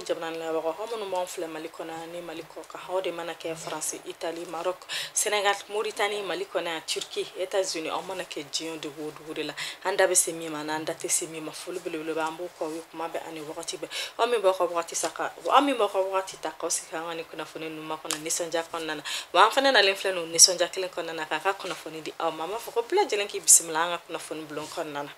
jamana labagaw aw minnu b'anw filɛ Mali kɔnɔ ni Mali kɔ kan aw de mana kɛ Faransi, Italie, Maroc, Sénégal, Mauritanie, Mali kɔnɔ yan, Turquie, États-Unis, aw mana kɛ diɲɛ dugu o dugu de la, an da bɛ se min ma n'an da tɛ se min ma, foli belebeleba an b'o k'aw ye kuma bɛɛ ani wagati bɛɛ. Aw min b'aw ka wagati sa ka aw min b'aw ka wagati ta k'aw sigi k'an ka nin kunnafoni ninnu makɔnɔ nisɔndiya kɔnɔna na, wa an fana nalen filɛ nin nisɔndiya kelen kɔnɔna na k'a ka kunnafoni di aw ma. An b'a fɔ ko bɛɛ lajɛlen k'i bisimila an ka kunnafoni bulon kɔnɔna na.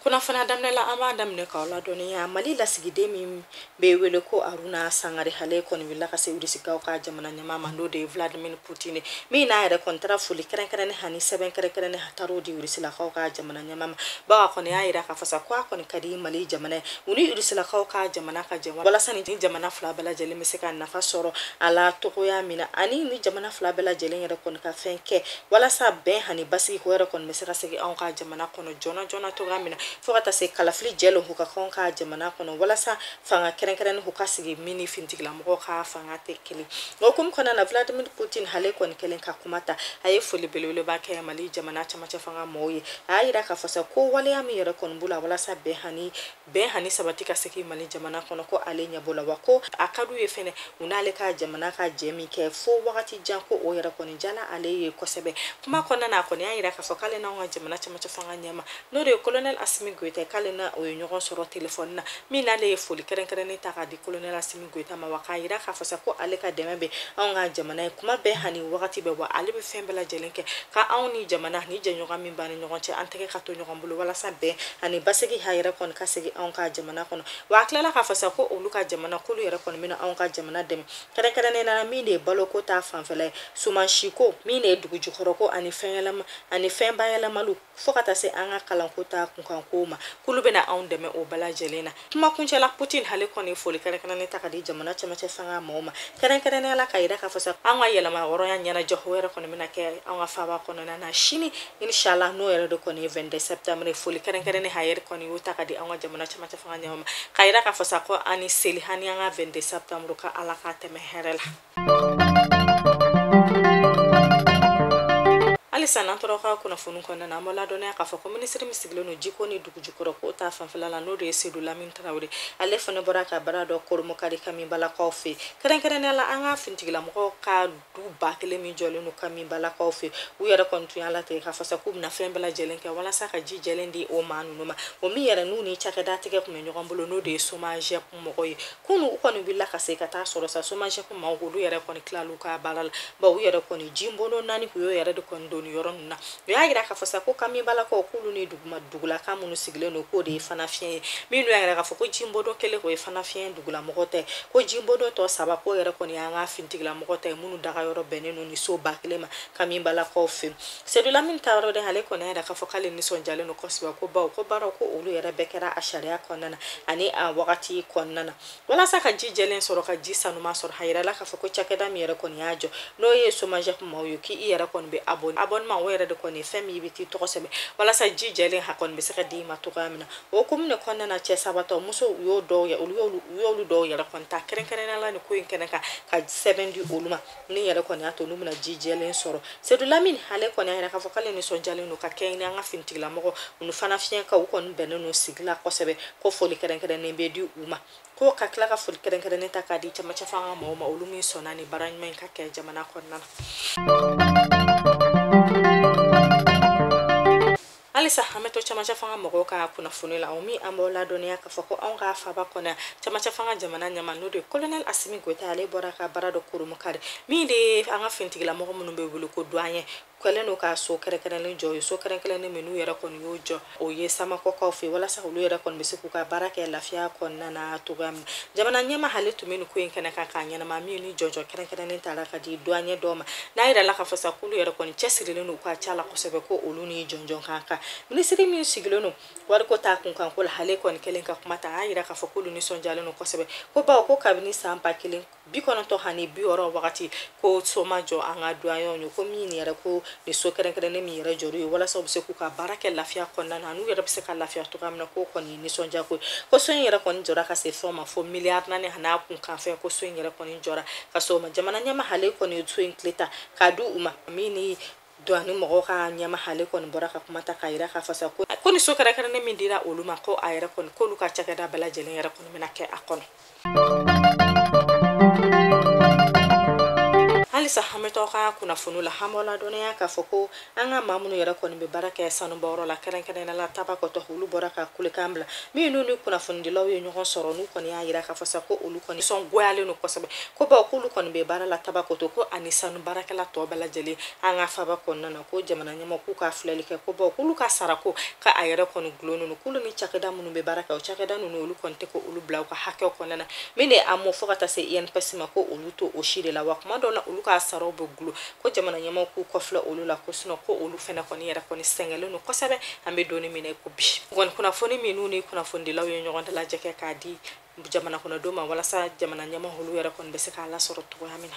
Kunnafoniya daminɛ la, an b'a daminɛ k'aw ladɔnniya Mali lasigiden min bɛ wele ko Haruna Sangare, ale kɔni wulila ka se Rusikaw ka jamana ɲɛmaa ma, n'o de ye Vladimir Poutine, min n'a yɛrɛ kɔni taara foli kɛrɛnkɛrɛnnen ani sɛbɛn kɛrɛnkɛrɛnnen a taar'o di Rusilakaw ka jamana ɲɛmaa ma. Bawo a kɔni y'a yira k'a fɔ sa ko a kɔni ka di Mali jamana ye, u ni Rusilakaw ka jamana ka jɛ walasa ni jamana fila bɛɛ lajɛlen bɛ se ka nafa sɔrɔ a la togoya min na, ani ni jamana fila bɛɛ lajɛlen yɛrɛ kɔni ka fɛn kɛ walasa bɛn ani basigi ko yɛrɛ kɔni bɛ se ka segin anw ka jamana kɔnɔ joona joona togoya min na, fo ka taa se kalafili jɛlen k'u ka k'anw ka jamana kɔnɔ walasa fanga kɛrɛnkɛrɛnnen k'u ka sigi min ni finitigilamɔgɔw ka fanga tɛ kelen. O hukumu kɔnɔna na, Vladimir Poutine ale kɔni kɛlen ka kuma ta, a ye foli belebeleba kɛ Mali jamana camancɛ fanga mɔgɔw ye. A y'a yira k'a fɔ sa ko waleya min yɛrɛ kɔni b'u la walasa bɛn ani sabati ka segin Mali jamana kɔnɔ, ko ale ɲɛ b'o la, wa ko a ka d'u ye fɛnɛ u n'ale ka jamana ka jɛ min kɛ fo wagati jan, ko o yɛrɛ kɔni jala ale ye kosɛbɛ. Kuma kɔnɔna na, a kɔni y'a yira k'a fɔ k'ale n'anw ka jamana camancɛ fanga ɲɛma, n'o de ye colonel Assimi Goïta, k'ale na o ye ɲɔgɔn sɔrɔ telefɔni na, min n'ale ye foli kɛrɛnkɛrɛnnen ta k'a di colonel Assimi Goïta ma, wa k'a yira k'a fɔ sa ko ale ka dɛmɛ bɛ anw ka jamana ye kuma bɛɛ ani wagati bɛɛ, wa ale bɛ fɛn bɛɛ lajɛlen kɛ ka anw ni jamana ni jɛɲɔgɔn min b'an ni ɲɔgɔn cɛ, an tɛgɛ ka to ɲɔgɔn bolo walasa bɛn ani basigi a yɛrɛ kɔni ka segin anw ka jamana kɔnɔ. Wa a tilala k'a fɔ sa ko olu ka jamana k'olu yɛrɛ kɔni bɛna anw ka jamana dɛmɛ kɛrɛnkɛrɛnnen na min de ye baloko ta fanfɛla ye, sumansiko min de ye dugu jukɔrɔko ani fɛn yɛlɛma ani fɛn bayɛlɛmaliw, fo ka taa se an ka kalanko ta kunkanko ma, k'olu bɛna anw dɛmɛ o bɛɛ lajɛlen na. Kuma kuncɛ la, Poutine ale kɔni ye foli kɛrɛnkɛrɛnnen ta ka di jamana camancɛ fanga maaw ma kɛrɛnkɛrɛnnenya la, k'a yira k'a fɔ sa an ka yɛlɛma hɔrɔnya ɲɛnajɛ o yɛrɛ kɔni bɛna kɛ an ka faaba kɔnɔna na sini inshallah, n'o yɛrɛ de kɔni ye 22 septembre. Foli kɛrɛnkɛrɛnnen a yɛrɛ kɔni y'o ta ka di an ka jamana camancɛ fanga ɲɛmaa ma, k'a yira k'a fɔ sa ko an ni seli ani an ka 22 septembre ka Ala k'a tɛmɛ hɛrɛ la. Halisa n'an tora ka kunnafoni kɔnɔna na, an b'a ladɔnniya k'a fɔ ko minisiri min sigilen don jiko ni dugu jukɔrɔ ko ta fanfɛla la, n'o de ye Seydou Lamine Traoré, ale fana bɔra ka baara dɔ Koromokari Kamibalakaw fɛ, kɛrɛnkɛrɛnnenya la an ka finitigilamɔgɔw ka du 1000 min jɔlen don Kamibalakaw fɛ. U yɛrɛ kɔni tun y'a latigɛ k'a fɔ sa k'u bɛna fɛn bɛɛ lajɛlen kɛ walasa ka ji jɛlen di o maa ninnu ma, o min yɛrɛ n'u ni cakɛda tigɛ tun bɛ ɲɔgɔn bolo, n'o de ye SOMAGEP mɔgɔw ye. Kunu u kɔni wulila ka se ka taa sɔrɔ sa SOMAGEP maaw olu yɛrɛ kɔni tilal'u ka baara la, bawo u yɛrɛ kɔni ji bɔndon 4 u y'o yɛrɛ de kɔni don yɔrɔ ninnu na. U y'a yira k'a fɔ sa ko Kamibalakaw k'olu ni dugulaka minnu sigilen don, k'o de ye fana fiɲɛ ye, minnu y'a yira k'a fɔ ko ji bɔndon 1 o ye fana fiɲɛ dugulamɔgɔ tɛ, ko ji bɔndon tɔ 3 k'o yɛrɛ kɔni y'an ka finitigilamɔgɔ ta ye minnu daga yɔrɔ bɛnnen don ni so 1000 ma Kamibalakaw fɛ. Seydou Lamine Traoré ale kɔni y'a yira k'a fɔ k'ale nisɔndiyalen don kosɛbɛ, ko bawo ko baaraw ko olu yɛrɛ bɛɛ kɛra a sariya kɔnɔna na ani a wagati kɔnɔna na walasa ka ji jɛlen sɔrɔ, ka ji sanuma sɔrɔ. A yirala k'a fɔ ko cakɛda min yɛrɛ kɔni y'a jɔ, n'o ye SOMAGEP maaw ye, k'i yɛrɛ kɔni bɛ abonnement, o yɛrɛ de kɔni ye fɛn min i bɛ t'i tɔgɔ sɛbɛn walasa ji jɛlen a kɔni bɛ se ka d'i ma cogoya min na. O hukumu de kɔnɔna na, cɛ sabatɔ musow u y'o dɔw ye, olu y'olu dɔw yɛrɛ kɔni ta kɛrɛnkɛrɛnnenya la nin ko in kɛnɛ kan ka sɛbɛn di olu ma, ni yɛrɛ kɔni y'a to n'u bɛna ji jɛlen sɔrɔ. Seydou Lamine ale kɔni y'a yira k'a fɔ k'ale nisɔndiyalen don ka kɛ ni an ka finitigilamɔgɔ u fana fiɲɛ ka u kɔni bɛnnen don sigi la kosɛbɛ, ko foli kɛrɛnkɛrɛnnen bɛ di u ma, ko ka tila ka foli kɛrɛnkɛrɛnnen ta k'a di camancɛ fanga mɔgɔw ma, olu min sɔnna ni baara ɲuman in ka kɛ jamana kɔnɔna na. Halisa an bɛ to camancɛ fanga mɔgɔw ka kunnafoni la, o min an b'aw ladɔnniya k'a fɔ ko anw ka faaba kɔnɔ, camancɛ fanga jamana ɲɛmaa, n'o de ye colonel Assimi Goïta, ale bɔra ka baara dɔ Koromokari, min de ye an ka finitigilamɔgɔ minnu bɛ wele ko douanier kɛlen don ka so kɛrɛnkɛrɛnnen jɔ, ye so kɛrɛnkɛrɛnnen min n'u yɛrɛ kɔni y'o jɔ, o ye Samakɔkaw fɛ, walasa olu yɛrɛ kɔni bɛ se k'u ka baara kɛ lafiya kɔnɔna na cogoya min na. Jamana ɲɛmaa ale tun bɛ nin ko in kɛnɛ kan k'a ɲɛnama, min ni jɔnjɔn kɛrɛnkɛrɛnnen taara ka di douanier dɔw ma, n'a yɛrɛ la k'a fɔ sa k'olu yɛrɛ kɔni cɛsirilen don u ka ca la kosɛbɛ, ko olu ni jɔnjɔn kan kan. Minisiri min sigilen don wariko ta kunkanko la, ale kɔni kɛlen ka kuma ta, a y'a yira k'a fɔ k'olu nisɔndiyalen don kosɛbɛ, ko bawo ko kabini san 1960 wagati ko so ma jɔ an ka douanier ye, ko min yɛrɛ ko ni so kɛrɛnkɛrɛnnen min yɛrɛ jɔr'u ye walasa u bɛ se k'u ka baara kɛ lafiya kɔnɔna na, n'u yɛrɛ bɛ se ka lafiya cogoya min na, k'o kɔni ye nisɔndiya ko ye. Ko so in yɛrɛ kɔni jɔra ka se fɛn ma fo miliyari 4 n'a kun kan fɛn, ko so in yɛrɛ kɔni jɔra ka se o ma. Jamana ɲɛmaa ale kɔni ye so in tile ta k'a di u ma, min ni Douane mɔgɔw ka ɲɛma ale kɔni bɔra ka kuma ta k'a yira k'a fɔ sa ko ni so kɛrɛnkɛrɛnnen min dira olu ma, ko a yɛrɛ kɔni k'olu ka cakɛda bɛɛ lajɛlen yɛrɛ kɔni bɛna kɛ a kɔnɔ. Halisa an bɛ to ka kunnafoni la, an b'aw ladɔnniya k'a fɔ ko an ka maa minnu yɛrɛ kɔni bɛ baara kɛ sanubɔyɔrɔ la, kɛrɛnkɛrɛnnenya la Tabakɔtɔ, olu bɔra ka kulekan bila minnu ni kunnafonidilaw ye ɲɔgɔn sɔrɔ, n'u kɔni y'a yira k'a fɔ sa ko olu kɔni nisɔngoyalen don kosɛbɛ, ko bawo k'olu kɔni bɛ baara la Tabakɔtɔ, ko ani sanu baarakɛla tɔ bɛɛ lajɛlen an ka faba kɔnɔna na, ko jamana ɲɛmɔgɔ k'u ka filɛli kɛ, ko bawo k'olu ka sarako ka a yɛrɛ kɔni gulonnen don, k'olu ni cakɛda minnu bɛ baara kɛ, o cakɛda ninnu olu kɔni tɛ ko olu bila u ka hakɛw kɔnɔna na, min de a mɔ fo ka taa se INPS ma, ko olu to o si de la, wa kuma dɔw la olu ka saraw bɛ gulo, ko jamana ɲɛmɔgɔw k'u kɔfilɛ olu la, ko sinɔn ko olu fɛnɛ kɔni yɛrɛ kɔni sɛgɛnlen don kosɛbɛ. An bɛ don min na i ko bi kɔni kunnafoni minnu ni kunnafonidilaw ye ɲɔgɔn dalajɛ kɛ k'a di jamana kɔnɔdenw ma, walasa jamana ɲɛmɔgɔ olu yɛrɛ kɔni bɛ se k'a lasɔrɔ cogoya min na.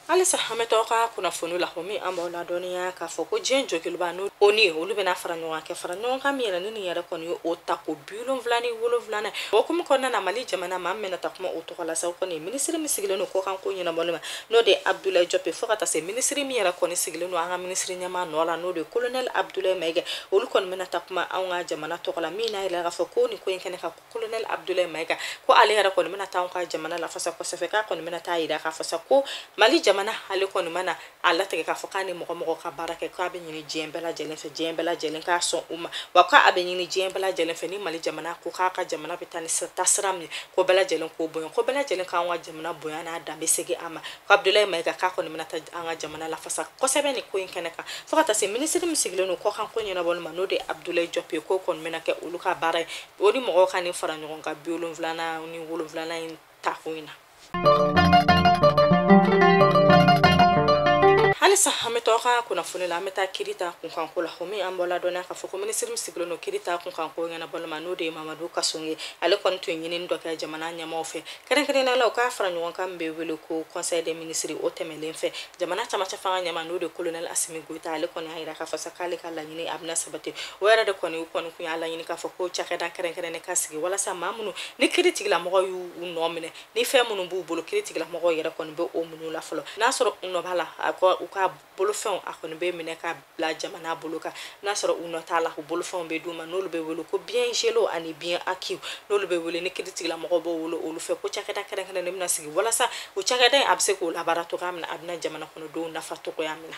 Halisa an bɛ to ka kunnafoni la, o min an b'aw ladɔnniya k'a fɔ ko diɲɛ jɔkuluba n'o ONU olu bɛna fara ɲɔgɔn kan, fara ɲɔgɔn kan min yɛrɛ ni nin yɛrɛ kɔni ye o ta ko 77. O hukumu kɔnɔna na, Mali jamana maa min bɛna taa kuma o tɔgɔ la sa, o kɔni ye minisiri min sigilen don kɔkanko ɲɛnabɔli ma, n'o de ye Abdoulaye Diop, fo ka taa se minisiri min yɛrɛ kɔni sigilen don an ka minisiri ɲɛmaa nɔ la, n'o de ye colonel Abdoulaye Maïga, olu kɔni bɛna taa kuma anw ka jamana tɔgɔ la, min n'a yira k'a fɔ ko nin ko in kɛnɛ kan, colonel Abdoulaye Maïga ko ale yɛrɛ kɔni bɛna taa anw ka jamana lafasa kosɛbɛ, k'a kɔni bɛna taa yira k'a fɔ sa ko Mali jamana ale kɔni mana a latigɛ k'a fɔ k'a ni mɔgɔ mɔgɔ ka baara kɛ, k'a bɛ ɲini diɲɛ bɛɛ lajɛlen fɛ, diɲɛ bɛɛ lajɛlen k'a sɔn u ma, wa k'a bɛ ɲini diɲɛ bɛɛ lajɛlen fɛ ni Mali jamana ko k'a ka jamana bɛ taa ni taasira min ye, ko bɛɛ lajɛlen k'o bonya, ko bɛɛ lajɛlen k'an ka jamana bonya n'a danbe segin a ma. Ko Abdoulaye Maïga k'a kɔni bɛna taa an ka jamana lafasa kosɛbɛ nin ko in kɛnɛ kan, fo ka taa se minisiri min sigilen don kɔkanko ɲɛnabɔli ma, n'o de ye Abdoulaye Diop ye, k'o kɔni bɛna kɛ olu ka baara ye, o ni mɔgɔw ka nin fara ɲɔgɔn kan 77 in tako in na. Halisa an bɛ to ka kunnafoni la, an bɛ taa kiiri ta kunkanko la, o min an b'aw ladɔnniya k'a fɔ ko minisiri min sigilen don kiiri ta kunkanko ɲɛnabɔli ma, n'o de ye Mamadu Kassogué, ale kɔni tun ye ɲinini dɔ kɛ jamana ɲɛmaaw fɛ, kɛrɛnkɛrɛnnenya la u k'a fara ɲɔgɔn kan min bɛ wele ko conseil des ministres, o tɛmɛnen fɛ jamana camancɛ fanga ɲɛmaa, n'o de ye colonel Assimi Goïta, ale kɔni y'a yira k'a fɔ sa k'ale ka laɲini a bɛna sabati, o yɛrɛ de kɔni u kɔni kun y'a laɲini k'a fɔ ko cakɛda kɛrɛnkɛrɛnnen ka sigi walasa maa minnu ni kiiri tigilamɔgɔw y'u nɔ minɛ, ni fɛn minnu b'u bolo kiiri tigilamɔgɔw yɛrɛ kɔni bɛ o minnu la fɔlɔ, n'a sɔrɔ u nɔ b'a la, a ko u ka bolofɛnw a kɔni bɛ minɛ ka bila jamana bolo kan, n'a sɔrɔ u nɔ t'a la, u bolofɛnw bɛ d'u ma, n'olu bɛ wele ko bien gelé ani bien acquis, n'olu bɛ wele ni kiiri tigilamɔgɔw b'o wele olu fɛ, ko cakɛda kɛrɛnkɛrɛnnen bɛna sigi walasa o cakɛda in a bɛ se k'o labaara cogoya min na, a bɛna jamana kɔnɔdenw nafa cogoya min na.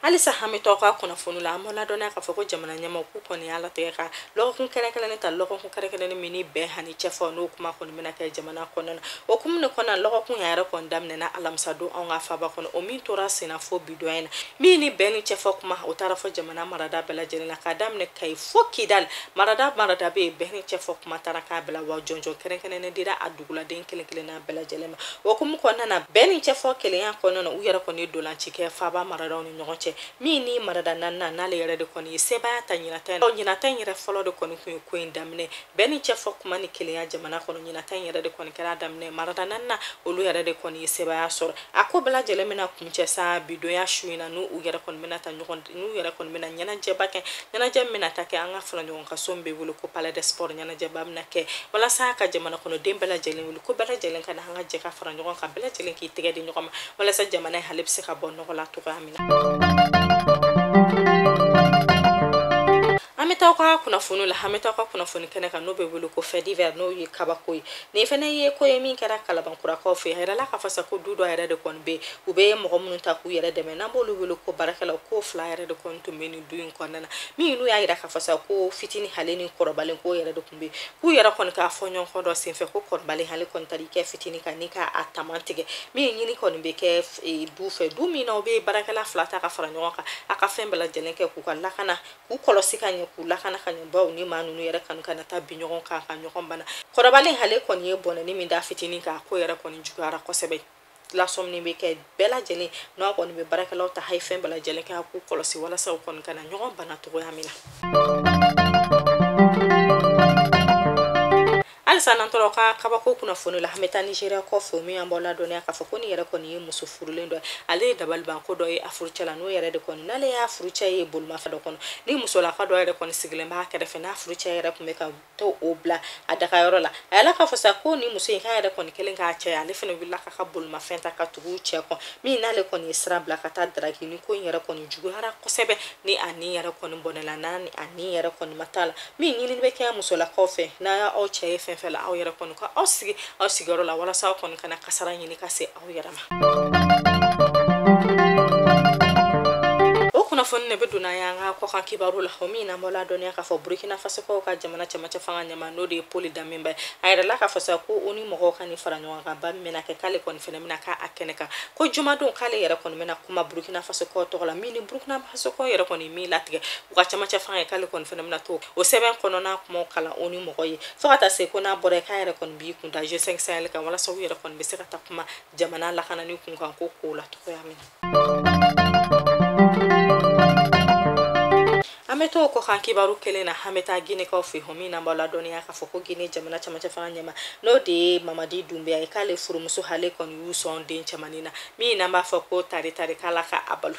Halisa an bɛ to ka kunnafoni la, an b'aw ladɔnniya k'a fɔ ko jamana ɲɛmɔgɔ k'u kɔni y'a latigɛ ka lɔgɔkun kɛrɛnkɛrɛnnen ta, lɔgɔkun kɛrɛnkɛrɛnnen min ni bɛn ani cɛfɔ n'o kuma kɔni bɛna kɛ jamana kɔnɔna na, o hukumu de kɔnɔna lɔgɔkun yɛrɛ kɔni daminɛna alamisa don anw ka faba kɔnɔ, o min tora senna fo bi don in na, min ni bɛn ni cɛfɔ kuma o taara fɔ jamana marada bɛɛ lajɛlen na, k'a daminɛ Kayi fo Kidali, marada bɛ yen bɛn ni cɛfɔ kuma taara k'a bila, wa jɔnjɔn kɛrɛnkɛrɛnnen dira a duguladen kelen kelenna bɛɛ lajɛlen ma. O hukumu kɔnɔna na bɛn ni cɛfɔ kelenya kɔnɔna na, u yɛrɛ kɔni ye dolanci kɛ faba maradaw ni ɲɔgɔn cɛ, min ni marada naaninan n'ale yɛrɛ de kɔni ye sebaaya ta ɲinata in ɲinata in yɛrɛ fɔlɔ de kɔni kun ye ko in daminɛ, bɛn ni cɛfɔ kuma ni kelenya jamana kɔnɔ, ɲinata in yɛrɛ de kɔni kɛra daminɛ, marada naaninan olu yɛrɛ de kɔni ye sebaaya sɔrɔ. A ko bɛɛ lajɛlen bɛna kuncɛ sa bidonya su in na, n'u yɛrɛ kɔni bɛna ta ɲɔgɔn, n'u yɛrɛ kɔni bɛna ɲɛnajɛba kɛ, ɲɛnajɛ min bɛna ta kɛ an ka fara ɲɔgɔn kan so min bɛ wele ko palais des sports, ɲɛnajɛba bɛna kɛ walasa ka jamana kɔnɔden bɛɛ lajɛlen wele ko bɛɛ lajɛlen ka na an ka jɛ ka fara ɲɔgɔn kan, bɛɛ lajɛlen k'i tɛgɛ di ɲɔgɔn ma walasa jamana in hali bɛ se ka bɔ nɔgɔ la cogoya min na. An bɛ taa ka kunnafoni la, an bɛ taa ka kunnafoni kɛnɛ kan, n'o bɛ wele ko fait divers, n'o ye kabako ye. Nin fana ye ko ye min kɛra Kalabankurakaw fɛ, a yɛrɛ la k'a fɔ sa ko du dɔ yɛrɛ de kɔni bɛ yen, u bɛ mɔgɔ minnu ta k'u yɛrɛ dɛmɛ, n'an b'olu wele ko baarakɛlaw, ko fila yɛrɛ de kɔni tun bɛ nin du in kɔnɔna na, min n'u y'a yira k'a fɔ sa ko fitinin ale ni kɔrɔbalen ko yɛrɛ de tun bɛ yen, k'u yɛrɛ kɔni k'a fɔ ɲɔgɔn kɔ dɔ senfɛ ko kɔrɔbalen ale kɔni taara i kɛ fitinin kan ni k'a taman tigɛ, min ɲini kɔni bɛ kɛ du fɛ, du min na u bɛ baarakɛla fila ta ka fara ɲɔgɔn kan, a ka fɛn bɛɛ lajɛlen kɛ k'u ka lakana, k'u kɔlɔsi ka ɲɛ, k'u lakana ka ɲɛ, baw ni maa ninnu yɛrɛ kanu kana taa bin ɲɔgɔn kan ka ɲɔgɔn bana. Kɔrɔbalen ale kɔni ye bɔnɛni min da fitinin kan, a ko yɛrɛ kɔni juguyara kosɛbɛ, lasɔmini bɛ kɛ bɛɛ lajɛlen n'a kɔni bɛ baarakɛlaw ta hayi fɛn bɛɛ lajɛlen kɛ k'u kɔlɔsi walasa u kɔni kana ɲɔgɔn bana cogoya min na. Halisa Halisa n'an tora ka kabako kunnafoni la, an bɛ taa Nigéria kɔfɛ, min an b'aw ladɔnniya k'a fɔ ko nin yɛrɛ kɔni ye muso furulen dɔ ye. Ale ye dabalibanko dɔ ye a furucɛ la, n'o yɛrɛ de kɔni n'ale y'a furucɛ ye bolimafɛn dɔ kɔnɔ, ni musolaka dɔ yɛrɛ kɔni sigilen b'a kɛrɛfɛ, n'a furucɛ yɛrɛ tun bɛ ka to o bila a dagayɔrɔ la. A yɛlɛ k'a fɔ sa ko ni muso in k'a yɛrɛ kɔni kɛlen k'a cɛ, ale fana wulila k'a ka bolimafɛn ta ka tugu cɛ kɔ, min n'ale kɔni ye sira bila ka taa daraki. Ni ko in yɛrɛ kɔni juguyara kosɛbɛ, ni a ni yɛrɛ kɔni bɔnɛla, n'a ni a ni yɛrɛ kɔni ma t'a la. Min ɲinini bɛ kɛ musolakaw fɛ, n'a y'aw cɛ ye fɛn fɛn la, aw yɛrɛ kɔni ka aw sigi aw sigiyɔrɔ la walasa aw kɔni kana kasara ɲini ka se aw yɛrɛ ma. O kunnafoni de bɛ donna y'an ka kɔkan kibaru la, o min n'an b'aw ladɔnniya k'a fɔ Burkina Faso kaw ka jamana cɛmancɛ fanga ɲɛmaa, n'o de ye Paul Damiba ye, a yɛrɛ la k'a fɔ sa ko o ni mɔgɔw ka nin fara ɲɔgɔn kan ba min bɛna kɛ, k'ale kɔni fɛnɛ bɛna k'a kɛnɛ kan, ko jumadon k'ale yɛrɛ kɔni bɛna kuma Burkina Faso kaw tɔgɔ la, min ni Burkina Faso kaw yɛrɛ kɔni min latigɛ u ka cɛmancɛ fanga ye, k'ale kɔni fɛnɛ bɛna to o sɛbɛn kɔnɔna kumaw kalan o ni mɔgɔ ye, fo ka taa se ko n'a bɔra yen k'a yɛrɛ kɔni b'i kun da G5 Sahel kan walasa u yɛrɛ kɔni bɛ se ka taa kuma jamana lakanani kun kan ko kow la cogoya min na. An bɛ to o kɔkan kibaru kelen na, an bɛ taa Ginekaw fɛ yen, min n'an b'aw ladɔnniya k'a fɔ ko Gine jamana cɛmancɛ fanga ɲɛmaa, n'o de ye Mamadi Doumbouya ye, k'ale furumuso ale kɔni y'u sɔn den cɛmannin na, min n'an b'a fɔ ko tari tari, k'ala ka a balo.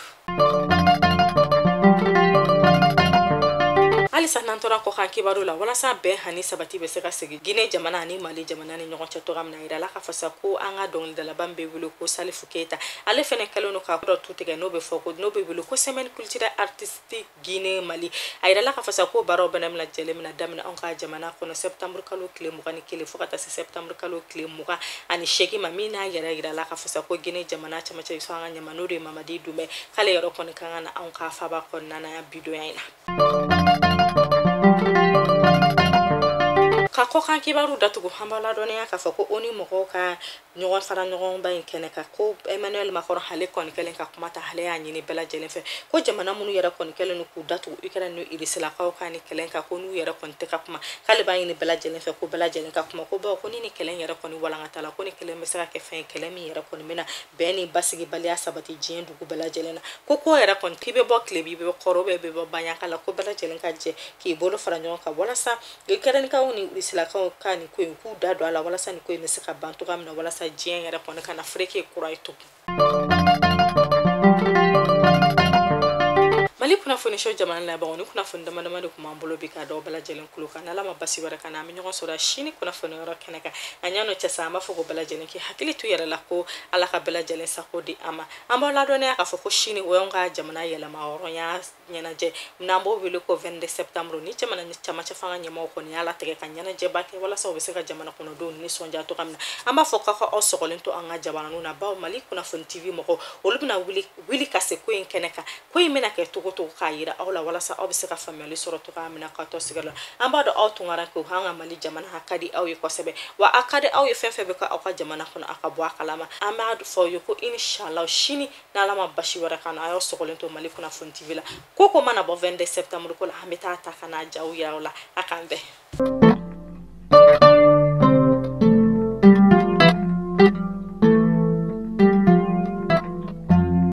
Halisa n'an tora kɔkan kibaru la, walasa bɛn ani sabati bɛ se ka segin Gine jamana ani Mali jamana ni ɲɔgɔn cɛ cogoya min na, a yirala k'a fɔ sa ko an ka dɔnkilidalaba min bɛ wele ko Salifu Keyita, ale fɛnɛ kɛlen don ka dɔ tu tigɛ, n'o bɛ fɔ ko n'o bɛ wele ko semaine culturelle artistique Guinée Mali. A yirala k'a fɔ sa ko baaraw bɛna lajɛlen bɛna daminɛ anw ka jamana kɔnɔ septembre kalo tile 21 fo ka taa se septembre kalo tile 28 ma, min n'a yɛrɛ yirala k'a fɔ sa ko Guinée jamana cɛmancɛ fanga ɲɛmaa, n'o de ye Mamadi Doumbouya, k'ale yɛrɛ kɔni kan ka na anw ka faba kɔnɔna na yan bidonya in na. Ka kɔkan kibaru datugu, an b'aw ladɔnniya k'a fɔ ko ONU mɔgɔw ka ɲɔgɔn fara ɲɔgɔnba in kɛnɛ kan, ko Emmanuel Macron ale kɔni kɛlen ka kuma ta, ale y'a ɲini bɛɛ lajɛlen fɛ ko jamana minnu yɛrɛ kɔni kɛlen don k'u datugu Ukraine ni Rusilakaw ka ni kɛlɛ kan, ko n'u yɛrɛ kɔni tɛ ka kuma, k'ale b'a ɲini bɛɛ lajɛlen fɛ ko bɛɛ lajɛlen ka kuma, ko bawo ko ni kɛlɛ in yɛrɛ kɔni walankata la, ko ni kɛlɛ bɛ se ka kɛ fɛn ye, kɛlɛ min yɛrɛ kɔni bɛna bɛn ni basigibaliya sabati diɲɛ dugu bɛɛ lajɛlen na, ko ko yɛrɛ kɔni k'i bɛ bɔ tilebi, i bɛ bɔ kɔrɔ, i bɛ bɔ baɲaka la, ko bɛɛ lajɛlen ka jɛ k'i bolo fara ɲɔgɔn kan walasa Ukrainekaw ni Rusilakaw ka nin ko in k'u da don a la, walasa nin ko in bɛ se ka ban cogoya min na, walasa diɲɛ yɛrɛ kɔni kana fereke kura ye tugun. Mali kunnafoni so jamana labagaw, ni kunnafoni dama dama de tun b'an bolo bi ka dɔw bɛɛ lajɛlen kulo kan. N'Ala ma basi wɛrɛ kan na, an bɛ ɲɔgɔn sɔrɔ sini kunnafoni yɔrɔ kɛnɛ kan. A ɲɛ n'o cɛ sa, an b'a fɔ ko bɛɛ lajɛlen k'i hakili to yɛrɛ la, ko Ala ka bɛɛ lajɛlen sago di an ma. An b'aw ladɔnniya k'a fɔ ko sini o y'anw ka jamana yɛlɛma hɔrɔnya ɲɛnajɛ, n'an b'o wele ko 22 septembre, ni jamana camancɛ fanga ɲɛmaaw kɔni y'a latigɛ ka ɲɛnajɛba kɛ walasa u bɛ se ka jamana kɔnɔdenw nisɔndiya cogoya min na. An b'a fɔ k'aw ka aw sɔgɔlen to an ka jabaraninw na, bawo Mali kunnafoni TV mɔgɔw olu bɛna wuli ka se ko in kɛnɛ kan, ko in bɛna kɛ cogo cogo k'a yira aw la walasa aw bɛ se ka faamuyali sɔrɔ cogoya min na k'aw to sigiyɔrɔ la. An b'a dɔn aw tunkara ko an ka Mali jamana a ka di aw ye kosɛbɛ, wa a ka di aw ye fɛn fɛn bɛ kɛ aw ka jamana kɔnɔ a ka bɔ a kalama. An b'a fɔ aw ye ko inshallah sini n'Ala ma basi wɛrɛ k'an na, a y'aw sɔgɔlen to Mali kunnafoni TV la. Ko ko mana bɔ 22 septembre ko la, an bɛ taa ta ka n'a jaw yira aw la. A k'an bɛn.